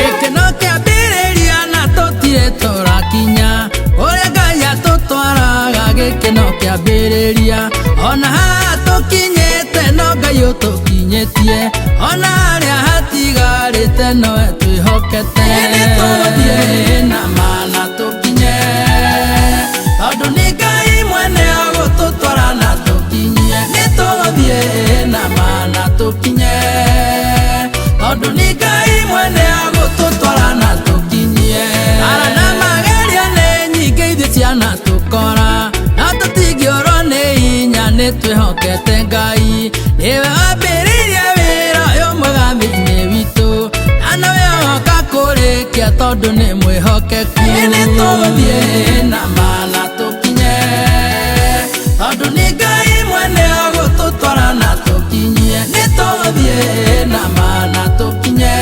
Gĩkeno kĩambĩrĩria na tũtirĩ tũrakinya ũrĩa Ngai atũtwaraga gĩkeno kĩambĩrĩria ona haha tũkinyĩte no Ngai ũtũkinyĩtie ona harĩa hatigarĩte nowe twĩhokete. Nĩ tũgũthiĩ na mana tũkinye tondũ nĩ Ngai mwene agũtũtwara na tũkinyie. Nĩ tũgũthiĩ na mana tũkinye tondũ nĩ Ngai mwene agũtũtwara na tũkinyie. Ara na magerio nĩ nyingĩ ithuĩ ciana tũkora na tũtingĩũrwo nĩ hinya nĩ twĩhokete Ngai. Nĩwe wambĩrĩirie wĩra ũyũ mwega thĩinĩ witũ na nowe ũgoka kũrĩkia tondũ nĩ mwĩhokeku. Nĩ tũgũthiĩ na mana tũkinye tondũ nĩ Ngai mwene agũtũtwara na tũkinyie. Nĩ tũgũthiĩ na mana tũkinye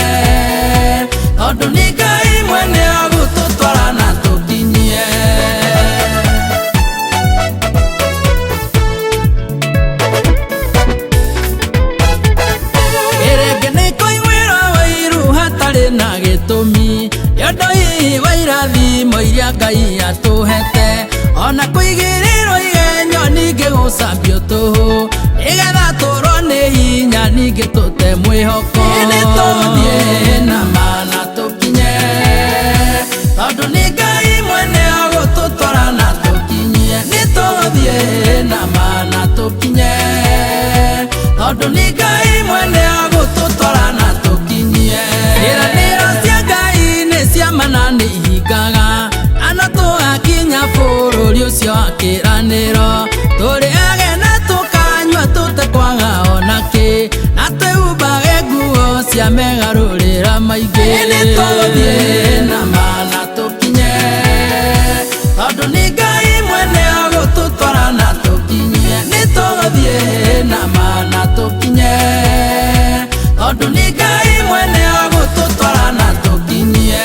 tondũ nĩ Ngai mwene agũtũtwara na tũkinyie. Ĩrĩngĩ nĩ kũiguĩrwo ũiru hatarĩ na gĩtũmi nĩ ũndũ hihi wa irathimo iria Ngai atũhete ona kũigĩrĩrwo igenyo ningĩ gũcambio tũhũ nĩgetha tũrwo nĩ hinya ningĩ tũte mwĩhoko. Nĩ tũgũthiĩ na mana tũkinye tondũ nĩ Ngai mwene agũtũtwara na tũkinyie. Nĩ tũgũthiĩ na mana tũkinye tondũ nĩ Ngai mwene agũtũtwara na tũkinyie. Ciĩranĩro cia Ngai nĩ cia mana nĩ ihingaga na tũgakinya bũrũri ũcio wa kĩĩranĩro tũrĩage na tũkanyua tũtekwaga ona kĩ na twĩhumbage nguo cia megarũrĩra maingĩ. Nĩ tũgũthiĩ na mana tũkinye tondũ nĩ Ngai mwene agũtũtwara na tũkinyie. Nĩ tũgũthiĩ na mana tũkinye tondũ nĩ Ngai mwene agũtũtwara na tũkinyie.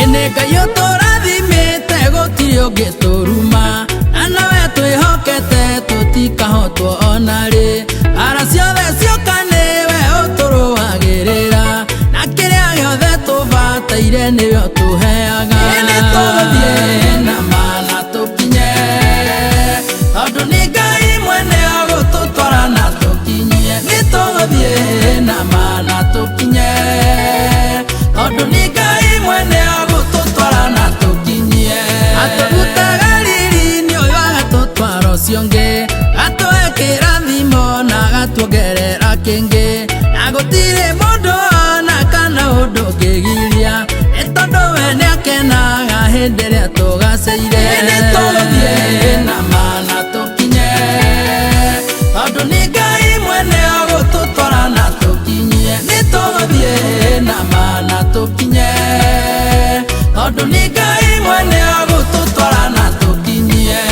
Ĩnĩ Ngai ũtũrathimĩte gũtirĩ ũngĩtũruma na nowe twĩhokete tũtikahotwo ona rĩ. Bara ciothe cioka nĩwe ũtũrũagĩrĩra na kĩrĩa gĩothe tũbataire nĩwe ũtũheaga. Nĩ tũgũthiĩ na mana tũkinye tondũ nĩ Ngai mwene agũtũtwara na tũkinyie. Nĩ tũgũthiĩ na mana tũkinye tondũ nĩ Ngai mwene agũtũtwara na tũkinyie. Atũrutaga riri-inĩ ũyũ agatũtwara ũcio ũngĩ atũhe kĩrathimo na agatuongerera kĩngĩ na gũtirĩ mũndũ ona kana ũndũ ũngĩgiria nĩ tondũ we nĩakenaga hĩndĩ ĩrĩa tũgacĩire. Nĩ tũgũthiĩ na mana tũkinye tondũ nĩ Ngai mwene agũtũtwara na tũkinyie. Nĩ tũgũthiĩ na mana tũkinye tondũ nĩ Ngai mwene agũtũtwara na tũkinyie.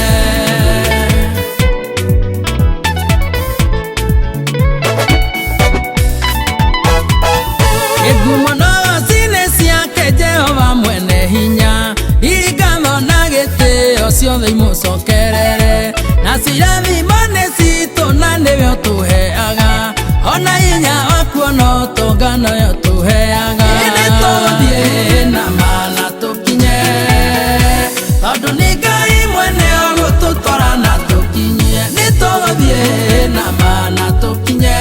Ngumo no cinĩ ciake Jehova mwene hinya irigatho na gĩtĩo ciothe imũcokerere na cirathimo nĩ citũ na nĩwe ũtũheaga ona hinya wakuo no ũtonga nowe ũtũheaga. Nĩ tũgũthiĩ na mana tũkinye tondũ nĩ Ngai mwene agũtũtwara na tũkinyie. Nĩ tũgũthiĩ na mana tũkinye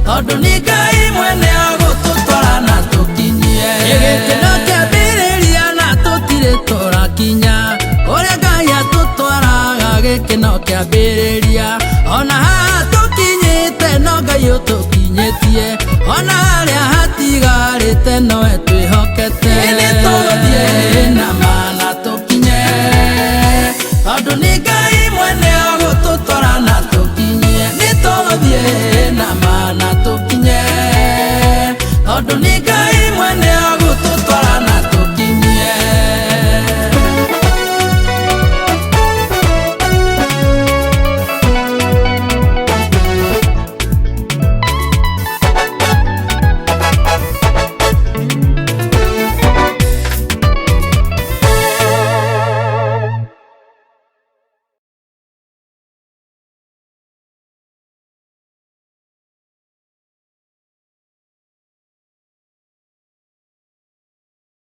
tondũ nĩ Ngai mwene agũtũtwara na tũkinyie. Gĩkeno kĩambĩrĩria na tũtirĩ tũrakinya ũrĩa Ngai atũtwaraga gĩkeno kĩambĩrĩria ona haha tũkinyĩte no Ngai ũtũkinyĩtie ona harĩa hatigarĩte nowe twĩhokete. Nĩ tũgũthiĩ na mana tũkinye tondũ nĩ